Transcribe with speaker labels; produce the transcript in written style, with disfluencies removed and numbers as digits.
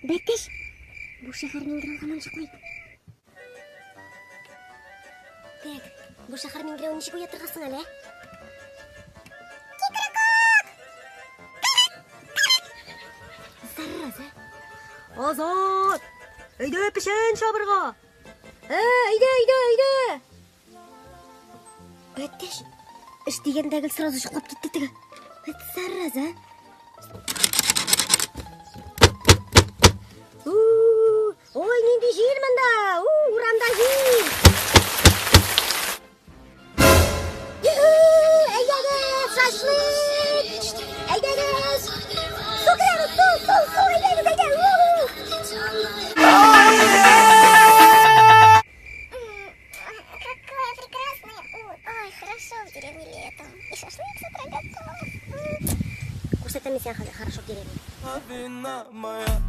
Speaker 1: Бәкеш, бу шәһәр миңгерәү һаман йоклый. Так, бу шәһәр миңгерәү ничек уятырга соң әле, ә? Кикрикок! Зараза! Азат! Әйдә печән чабырга! Ә, әйдә, әйдә, әйдә! Бәттәш, эш дигәндә гел сразу йоклап китте теге. Вот зараза. Ой, нинди җил монда! У, урамда җил! Әйдәгез, шашлык! Әйдәгез! Су керәбез, су, су, су, әйдәгез, әйдә! Какое прекрасное утро. Ой, хорошо в деревне летом. И шашлык с утра готов. Күрсәтәм мин сиңа хәзер хорошо в деревне.
Speaker 2: Вина моя.